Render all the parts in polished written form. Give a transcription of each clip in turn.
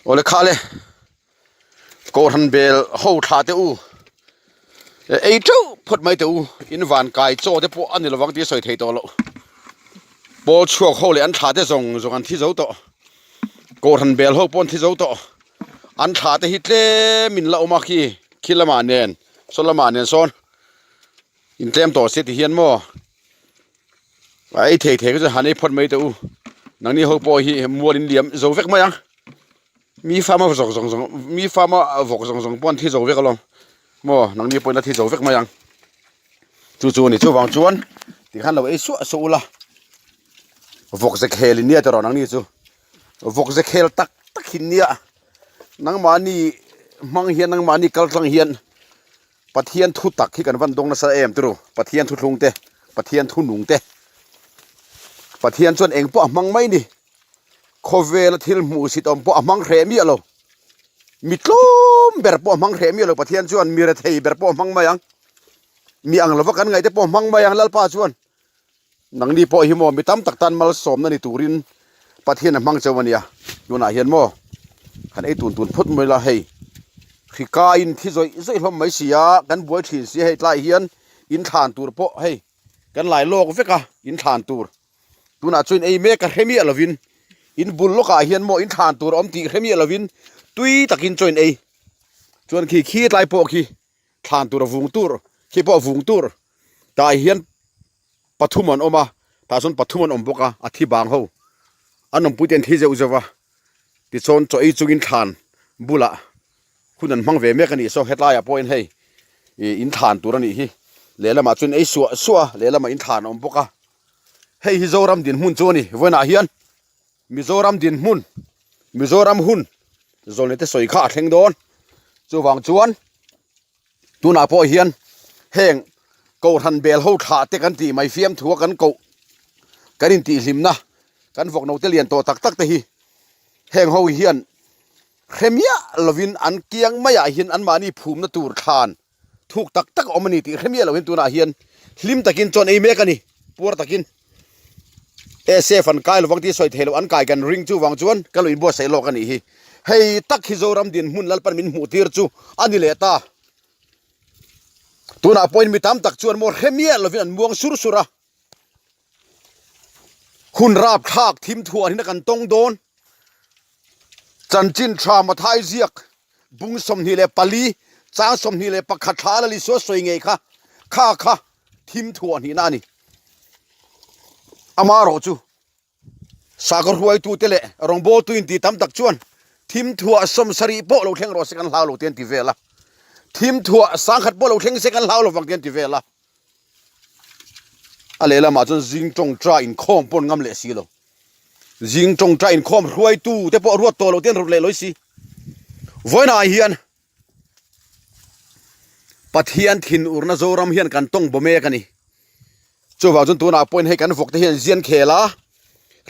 Awle kha le Kohhran bel ho thla teh u ei teuh phawt mai teh u in van kai chaw te pawh a ni lovang tih a sawi thei tawh loh pawl chhuak ho leh an thla te zawng zawng an thi zo tawh Kohhran bel ho pawh an thi zo tawh an thla te hi tlem in la awm a khi khi lamah nen saw lamah nen sawn in tlem tawh se ti hian maw. A ei thei thei kha chu han ei phawt mai teh u nangni ho pawh hi mual in liam zo vek mai ang mi fama zawk zawng zawng mi fama vawk zawng zawng pawh an thi zo vek alawm maw nangni pawhin a thi zo vek mai ang chu chu a ni chuvang chuan tikhan lo ei suah suah ula vawk ze khel in nia tawh nangni chu vawk ze khel tak tak in nia nangmahni hmang hian nangmahni kal tlang hian. Pathian thu tak hi kan van dawng nasa em turu, Pathian thu thlung te, Pathian thu nung te. Pathian chuan eng pawh a hmang mai ni. Khawvela thil hmuh sit awm pawh a hmang hreh miah lo. Mi tlawm ber pawh a hmang hreh miah lo Pathian chuan mi rethei ber pawh a hmang mai ang. Mi ang lova kan ngaih te pawh a hmang mai ang Lalpa chuan. Nangni pawh hi maw mi tam tak tan malsawmna ni turin Pathian a hmang cheu a nia. Tunah hian maw kan ei tun tun phawt mai la hei hri kaiin thi zawih zawih hlawm mai si a, kan buai thin si a hei tlaiah hian inthlan tur pawh hei kan lai lawk vek a inthlan tur. Tunah chuan ei mek a hre miah lovin in bul lawkah hian maw inthlan tur a awm tih hre miah lovin tui takin chaw in ei. Chuan khi khi tlai pawh khi thlan tur a vung tur khi pawh a vung tur. Tah hian pathum an awm a tah chuan pathum an awm bawk a a thi bang ho an awmpui te an thi zeuh zeuh a tichuan chaw ei chungin thlan bulah hun an hmang ve mek a nih saw hetlaiah pawhin hei ih in thlan tur a nih hi lehlamah chuan ei suah suah a lehlamah in thlan a awm bawk a hei hi Zoram dinhmun chu a ni vawiinah hian Mizoram dinhmun Mizoram hun zawlnei te sawi kha a thleng dawn chuvang chuan. Tunah pawh hian heng Kohhran bel ho thlah te kan tih mai fiamthu a kan koh kan intihhlimna kan vawk no te lian tawh tak tak te hi heng ho hian hre miah lovin an kiang maiah hian anmahni phumna tur thlan thuk tak tak a awm a ni tih hre miah lohin tunah hian hlim takin chuan ei mek a ni puar takin. Ese fan kai lovang tih sawi thei loh an kai kan ring chuvang chuan ka lo inbuatsaih lawk a nih hi. Hei tak hi Zoram dinhmun Lalpan min hmuh tir chu a ni leh ta. Tunah pawhin mi tam tak chuan maw hre miah lovin an muang sur sur a. Hun rapthlak thim thuan hin a kan tawng dawn. Chanchin tha Mathai ziak bung 24 chang 21 thla la Isua sawi ngei kha kha kha thim thuah hnihna a ni. Amaherawh chu sakhaw hruaitute leh rawngbawltu inti tam tak chuan thim thuah 70 pawh lo thleng rawh se kan hlau lo te an ti vel a, thim thuah 1000 pawh lo thleng se kan hlau lo vang te an ti vel a. A lehlamah chuan zing tawngtai inkhawm pawh an ngam leh si lo. Zing tawngtai inkhawm hruaitu te pawh ruat tawh lo te an rawt leh lawi si. Vawiinah hian Pathian thinurna Zoram hian kan tawng baw mek a ni. Chuvang chuan tunah pawhin hei kan vawk te hian zian khel a,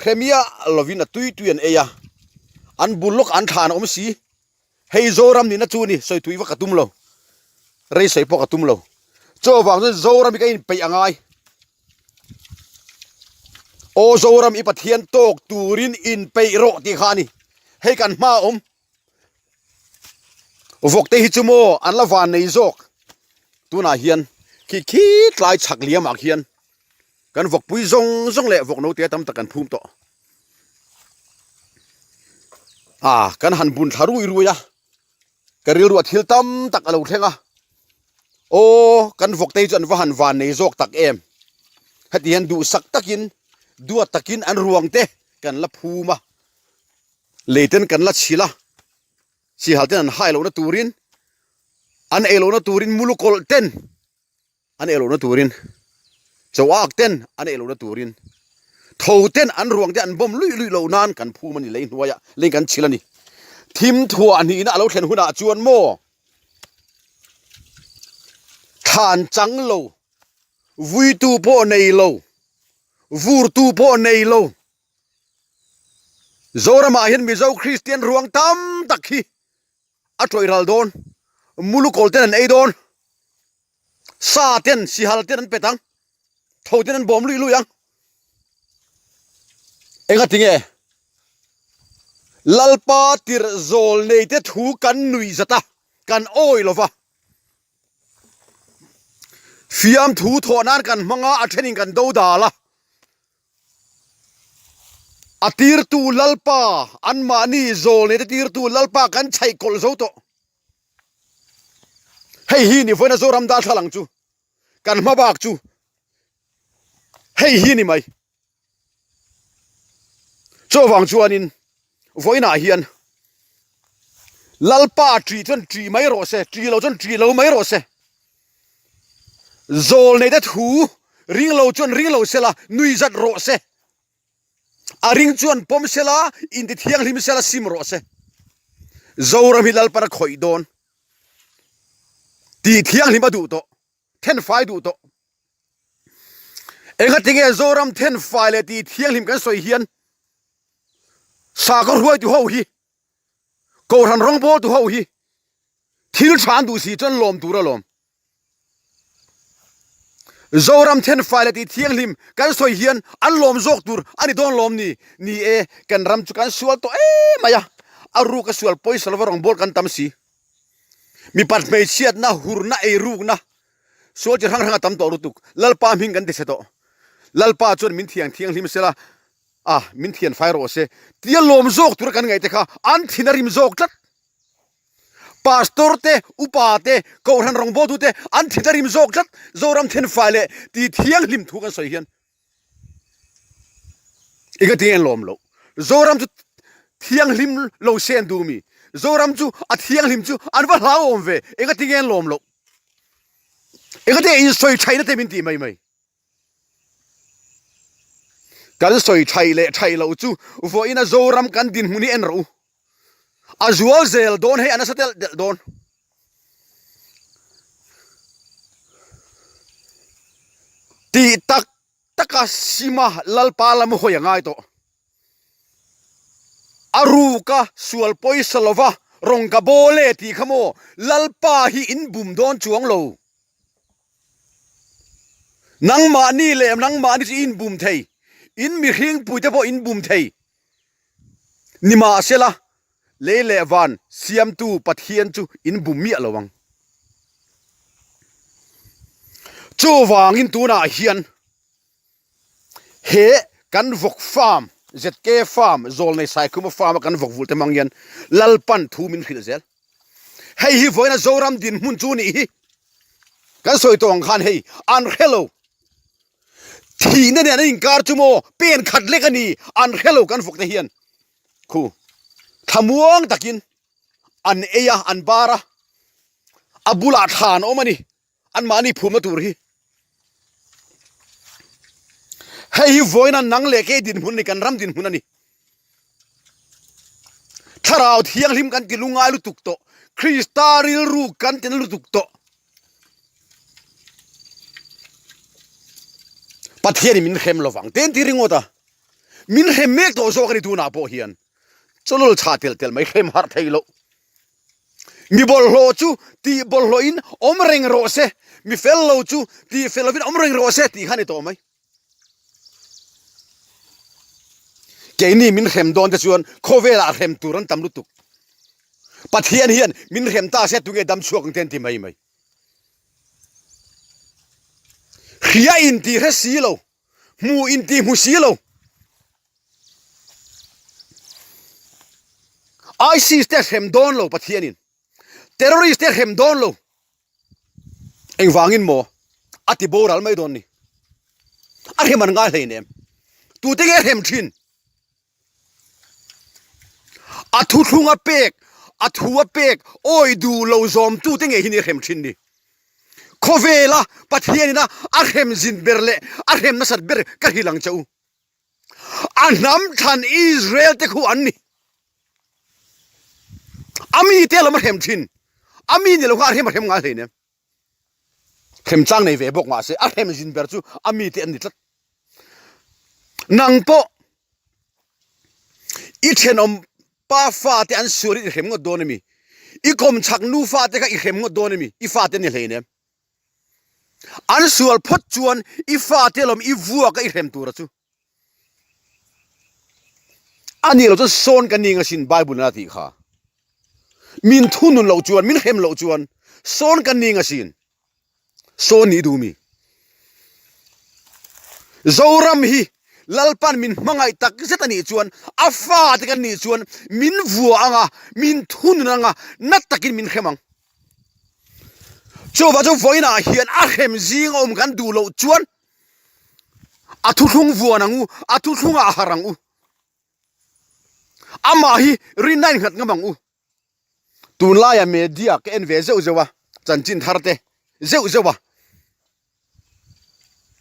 hre miah lovin a tui tui an ei a, an bul lawk an thlan a awm si. Hei Zoram nihna chu ni, sawi tui vak ka tum lo, rei sawi pawh ka tum lo. Chuvang chuan Zoram hi ka inpeih a ngai. Aw Zoram i Pathian tawk turin inpeih rawh tih kha a ni. Hei kan hma a awm. Vawk te hi chu maw an la van nei zawk tunah hian khi khi tlai chhak liam ah khian kan vawk pui zawng zawng leh vawk naute tam tak kan phum tawh a kan han bun thla rui rui a ka rilru ah thil tam tak a lo thleng a aw kan vawk te hi chu an va han van nei zawk tak em heti hian duhsak takin duat takin an ruang te kan la phum a. Lei ten kan la chhil a, sihal ten an hai lohna turin, an ei lohna turin mulukawlh ten an ei lohna turin, chawak ten an ei lohna turin, tho ten an ruang te an bawm luih luih loh nan kan phum a ni lei hnuaiah lei kan chhil a ni. Thim thuah hnihna a lo thlen hunah chuan maw thlan chang lo, vuitu pawh nei lo, vurtu pawh nei lo, Zoramah hian Mizo Kristian ruang tam tak hi a tawih ral dawn, mulukawl ten an ei dawn, sa ten, sihal ten an pet ang, tho ten an bawm luih luih ang. Enga tinge? Lalpa tirh zawl neite thu kan nuih zat a, kan awi lo va. Fiamthu thawh nan kan hmang a, a thenin kan do dal a. A tirtu Lalpa, anmahni zawl neite tirtu Lalpa kan chhaih kawlh zo tawh. Hei hi ni vawiina Zoram darthlalang chu kan hma bak chu hei hi ni mai. Chuvang chuanin vawiinah hian Lalpa ṭih chuan ṭih mai rawh se, ṭih lo chuan ṭih lo mai rawh se. Zawl neite thu ring lo chuan ring lo sela, nui zat rawh se. A ring chuan pawm sela, inti thianghlim sela sim rawh se. Zoram hi Lalpan a khawih dawn. Tih thianghlim a duh tawh, thenfai duh tawh. Engatinge Zoram thenfai leh tih thianghlim kan sawi hian sakhaw hruaitu ho hi, Kohhran rawngbawltu ho hi thil tha an duh si chuan lawm tur alawm. Zoram thenfai leh tih thianghlim kan sawi hian an lawm zawk tur a ni dawn lawm ni? Ni e, kan ram chu kan sual tawh em mai a, a ruk a sual pawisa lova rawngbâwl kan tam si. Mipat hmeichhiatna, hurna, eirukna, sual chi hrang hrang a tam tawh lutuk. Lalpa hming kan ti chhe tawh. Lalpa chuan min thiang thianghlim sela, a, min thian fai rawh se tia lawm zawk tura kan ngaihte kha an thin a rim zawk tlat. Pastor te, upa te, kohhran rawngbawltu te an thin a rim zawk tlat. Zoram thenfai leh ti thianghlim thu kan sawi hian eng ati nge an lawm loh. Zoram chu thianghlim lo se an duh mi? Zoram chu a thianghlim chu an va hlauhawm ve, eng ati nge an lawm loh? Eng ati nge insawi thaihna te min tih mai mai? Kan sawi thaih leh thaih loh chu vawiina Zoram kan dinhmun hi en rawh u. A zual zel dawn hei a nasa telh telh dawn. Tih tak taka sima Lalpa lam hawi a ngai tawh. A ruka sual pawisa lova rawn ka bawl e tih kha maw Lalpa hi in bum dawn chuang lo. Nangmahni leh nangmahni chu in bum thei, in mihringpuite pawh in bum thei. Nimahsela, lei leh van siamtu Pathian chu in bum miah lo ang. Chuvangin tunah hian he kan vawk farm, ZK farm, Zawlnei Saikhuma farm a kan vawk vulh te hmang hian Lalpan thu min hrilh zel. Hei hi vawiina Zoram dinhmun chu nih hi. Kan sawi tawh ang khan hei an hre lo. Thihna nen an inkar chu maw pen khat lek a ni an hre lo kan vawk te hian khu thlamuang takin an ei a an bar a a bulah thla an awm a ni anmahni phumna tur hi. Hei hi vawiina nang leh kei dinhmun a ni kan ram dinhmun a ni. Thlarau thianghlim kan ti lungai lutuk tawh. Krista rilru kan ti na lutuk tawh. Pathianin min hrem lovang te an ti ringawt a. Min hrem mek tawh zawk a ni tunah pawh hian. Chawlul chha tel tel mai hrem harh thei loh. Mi bawlhhlawh chu tih bawlhhlawhin awm reng rawh se, mi fel lo chu tih fel lovin awm reng rawh se tih kha a ni tawh mai. Keini min hrem dawn te chuan khawvelah hrem tur an tam lutuk. Pathian hian min hrem ta se tunge dam chhuak ang te an ti mai mai. Hria in ti hre si lo, hmu in ti hmu si lo. ISIS te hrem dawn lo Pathianin. Terrorist te hrem dawn lo. Engvangin maw a ti boral mai dawn ni. A hrem an ngai hleinem. Tute nge hrem thin? A thuthlung a pek, a thu a pek, awi duh lo zawm tute nge hi ni hrem thin ni. Khawvela Pathianina a hrem zin ber leh a hrem nasat ber ka hrilh ang che u. A hnam thlan Israel te khu an ni. A mi te lam a hrem thin. A mi ni lo kha a hrem a hrem ngai hleinem. Hrem chang nei ve bawk mahse a hrem zin ber chu a mi te an ni tlat. Nang pawh i thenawm pa fa te an sualin i hrem ngawt dawn a mi? I kawmchhak nu fa te kha i hrem ngawt dawn a mi? I fa te an ni hleinem. An sual phawt chuan i fate lawm i vuak a i hrem tura chu. A nih loh chuan sawn ka ning asin Bible in a tih kha. Min thunun loh chuan, min hrem loh chuan sawn ka ning asin. Sawn nih duh mi. Zoram hi Lalpan min hmangaih tak zet a nih chuan a fa te kan nih chuan min vua anga, min thunun anga, na takin min hrem ang. Chuvang chu vawiinah hian a hrem zing a awm kan duh loh chuan a thuthlung vuan ang u, a thuthlungah a harh ang u. Amah hi rinna in nghat ngam ang u. Tunlaia media ka en ve zeuh zeuh a, chanchin thar te zeuh zeuh a,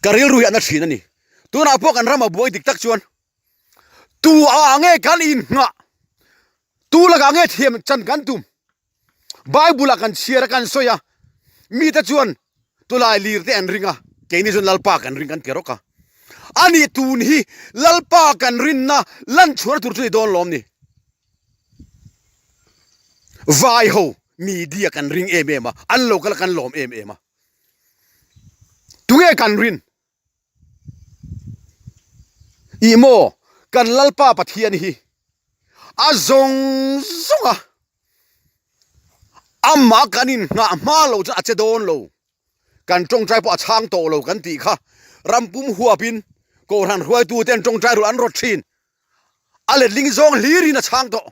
ka rilru hi a na thin a ni. Tunah pawh kan ram a buai dik tak chuan tu ah nge kan innghah, tu lakah nge thiam chan kan tum? Bible ah kan chhiar a kan sawi a, mite chuan tulai lir te an ring a, keini chuan Lalpa kan ring kan ti rawk a. Ani tun hi Lalpa kan rinna lan chhuahna tur chu ni dawn lawm ni. Vai ho media kan ring em em a, an lo kal a kan lawm em em a. Tunge kan rin? Ih maw, kan Lalpa Pathian hi a zawng zawng a, amah kan inngah hma lo chuan a che dawn lo, kan tawngtai pawh a chhang tawh lo kan tih kha rampum huapin Kohhran hruaitute an tawngtai rulh an rawt thin, a letling zawng hlirin a chhang tawh.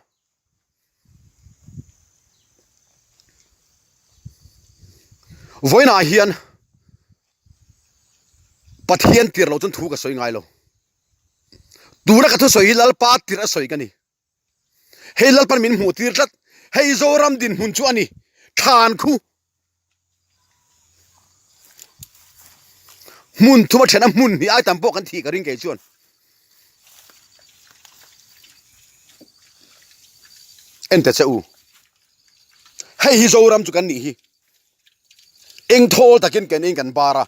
Vawiinah hian Pathian tirh loh chuan thu ka sawi ngai lo. Tuna ka thusawi hi Lalpa tirh a sawi ka ni. Hei Lalpan min hmuh tir tlat. Hei Zoram dinhmun chu a ni. Thlan khu Hmun thuma then a hmun hnih ai tam pawh kan thih ka ring kei chuan. En ta che u. Hei hi Zoram chu kan nih hi. Eng thawl takin kan in kan bar a.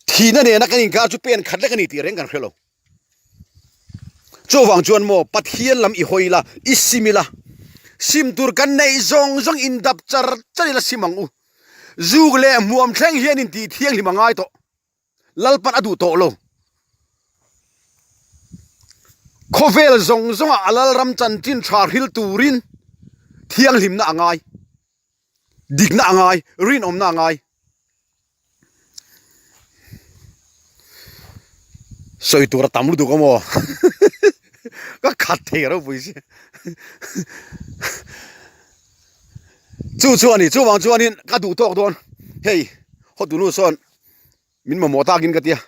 Thihna nena kan inkar chu pen khat lek a ni tih reng kan hre lo. Chuvang chuan maw Pathian lam i hawi ila, i sim ila, sim tur kan neih zawng zawng in dap char char ila sim ang u. Zuk leh hmuam thleng hian in tih thianghlim a ngai tawh. Lalpan a duh tawh lo. Khawvel zawng zawngah a Lalram chanchin tha hril turin thianghlimna a ngai, dikna a ngai, rinawmna a ngai. Sawi tur a tam lutuk a maw ka khat thei ropui si chu chu a ni chuvang chuanin ka duh tawk dawn hei hawtunu sawn min mamawh takin ka tia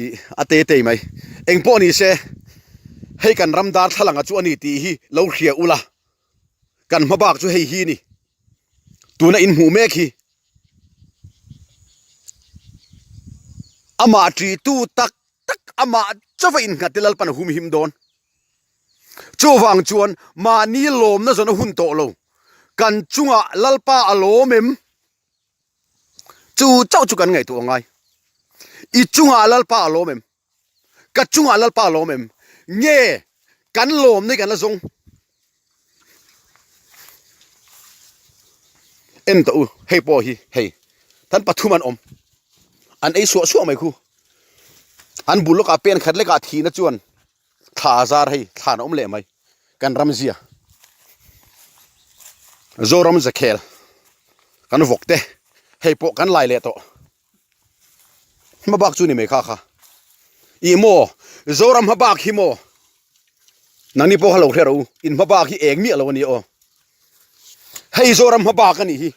ih a te tei mai eng pawh ni se hei kan ram darthlalang a chu a ni tih hi lo hria ula kan hma bak chu hei hi a ni. Tuna in hmuh mek hi amah ṭihtu tak tak amah chauha innghat te Lalpan a humhim dawn. Chuvang chuan mahni lawmna zawn a hun tawh lo. Kan chungah Lalpa a lawm em? Chu chauh chu kan ngaihtuah ngai. I chungah Lalpa a lawm em? Ka chungah Lalpa a lawm em? Nge kan lawmna hi kan la zawng? En tawh u, hei pawh hi hei tan pathum an awm. An ei suah suah mai khu. An bul lawkah pen khat lekah thihna chuan thla a zar hei thlan a awm leh mai. Kan ram zia. Zoram zakhel kan vawk te hei pawh kan lai leh tawh. Hmabak chu ni mai kha kha. Ih maw, Zoram hmabak hi maw? Nangni pawh kha lo hre rawh u, in hmabak hi eng miah lo a ni aw. Hei Zoram hmabak a nih hi.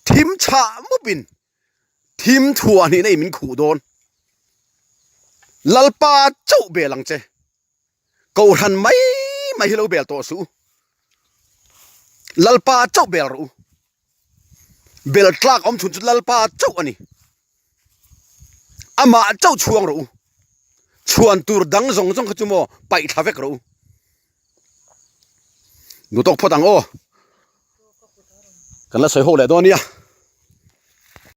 Thim chhah mupin thim thuah hnihna in min khuh dawn. Lalpa chauh bel ang che. Kohhran mai mai hi lo bel tawh suh u. Lalpa chauh bel rawh u. Bel tlak awm chhun chu Lalpa chauh a ni. Amah chauh chhuang rawh u. Chhuan tur dang zawng zawng kha chu maw paih thla vek rawh u. Duhtawk phawt ang aw. Kan la sawi ho leh dawn nia.